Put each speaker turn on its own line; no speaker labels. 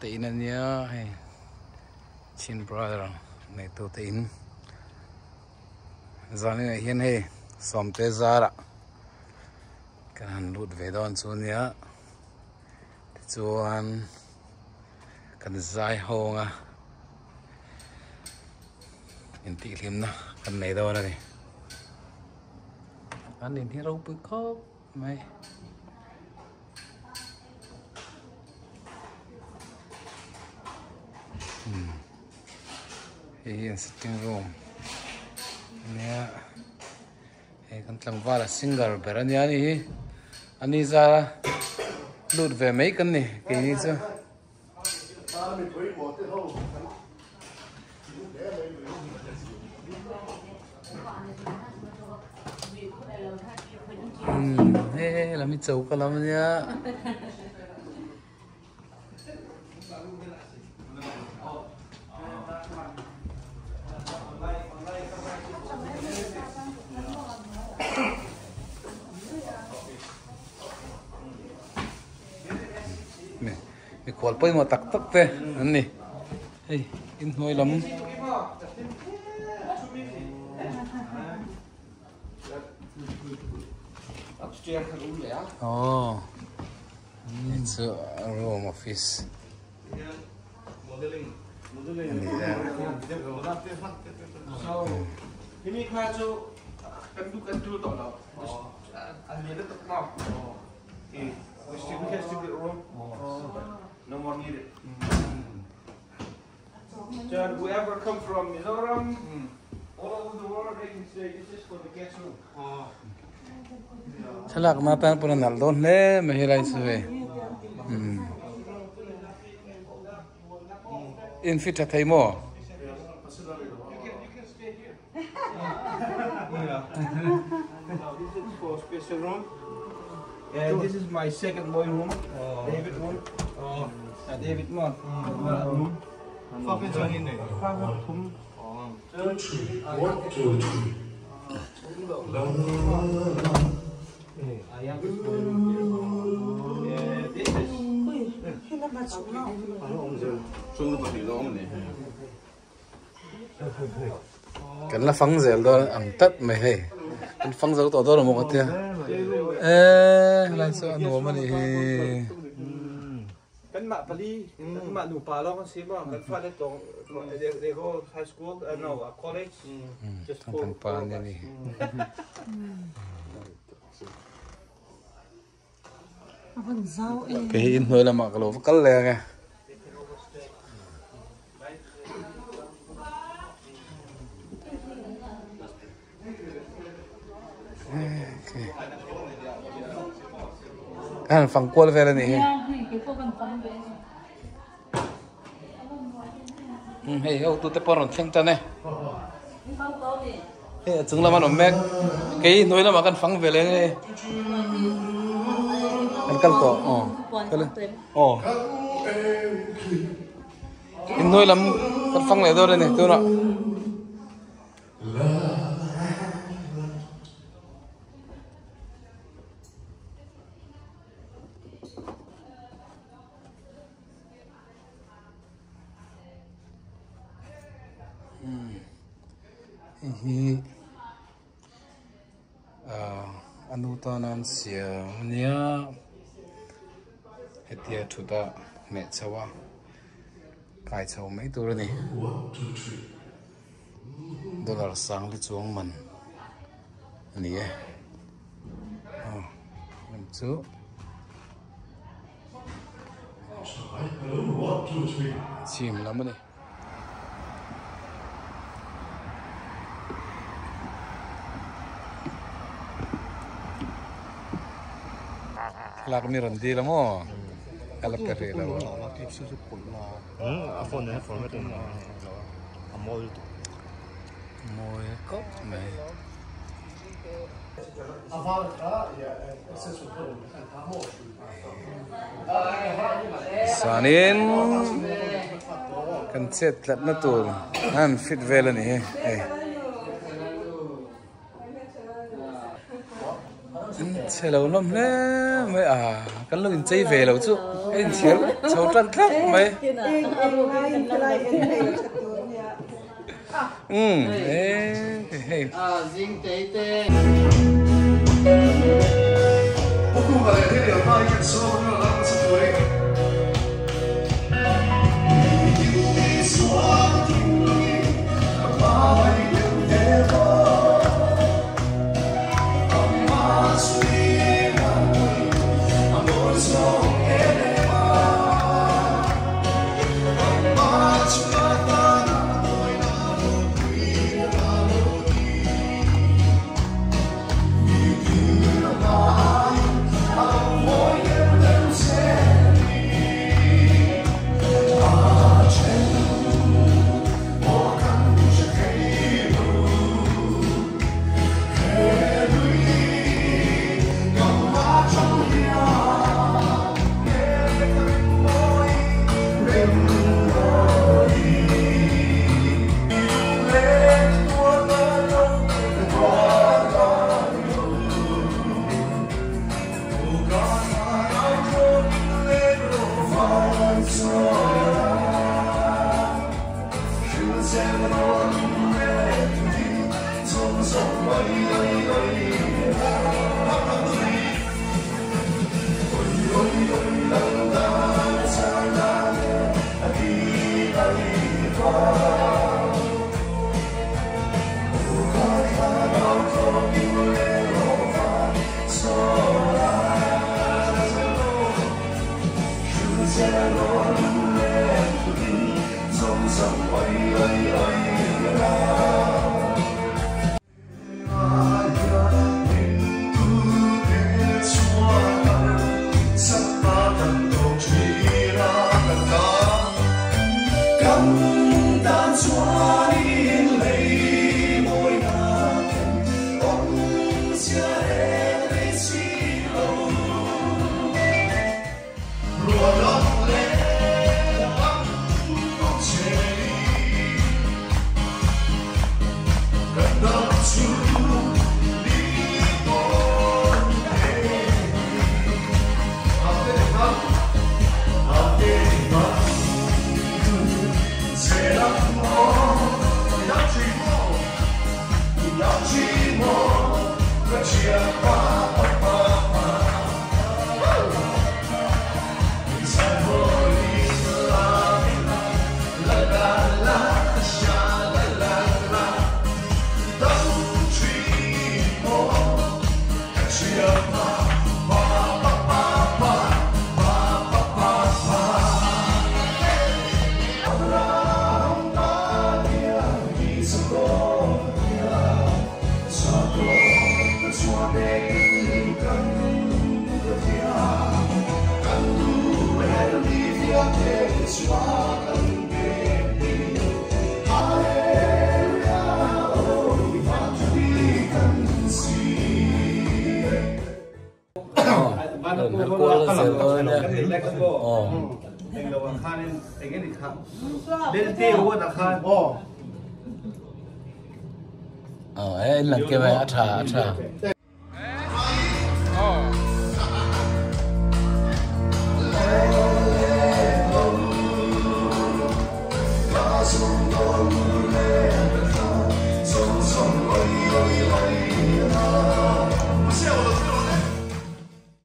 te in ania hei Chin brother neitu te in zanin ah hian hei sawmte zarah kan han lut ve dawn chu ania tichuan kan zai hawng a intihhlimna kan nei dawn a ni an in hi ropui khawp mai. Hei hi an sitting room ania hei kan tlangval a singer ber ania ni hi ani zara lut ve mai kan ni keini chu. He lam hi choka lam ania. Mikhual pawimawh tak tak te an ni hei inhnuai lam aw hei chu room office a ni a.
Whoever come from Mizoram, all over the world, they can say this is for the guest room.
Thlalak na tan pawh a nalh dawn hle mai helai chu hei in fit tha thei maw?
This is for special room. And this is my second boy room, David room. David mo. Room.
Kan la fang zel dawn ang tlat mai hei kan fang zo tawh dawn a maw ka tia eee helai chu a nuam a nih hi.
Kanmah pali kanmah nupa lawng an si maw kan fale tlawng they go high school no college just for
pa ni ni. Kei hi inhnuai lamah ka lo va kal leh ang e. Ka han fang kual vel a nih hi. Hei hotu te pawh rawn thleng tan e. Hei a chung lam an awm mek. Kei hnuai lamah kan fang ve leh nge. Kan kal tawh. Aw. Kal e. Aw. Inhnuai lam kan fang leh dawn a ni tunah. Hei hi ah a nu tana an siam ania hetia thut a hmeh chho a kai chho mai tur a ni dollar sang li chuang man a ni e aw chu. Chhim lam a ni. Thlalak mi rawn dil a maw? Ka la pe rih lo a. Mawi kawp mai. Chuanin kan chet tlatna tur an fit vel a ni hi hei. Chhe lo hlawm hle mai a, kan lo inchei ve lo chu a inchhir chho tan tlat mai. Umm e hei. Aw, eh, in lang ke mai, a tha, a tha.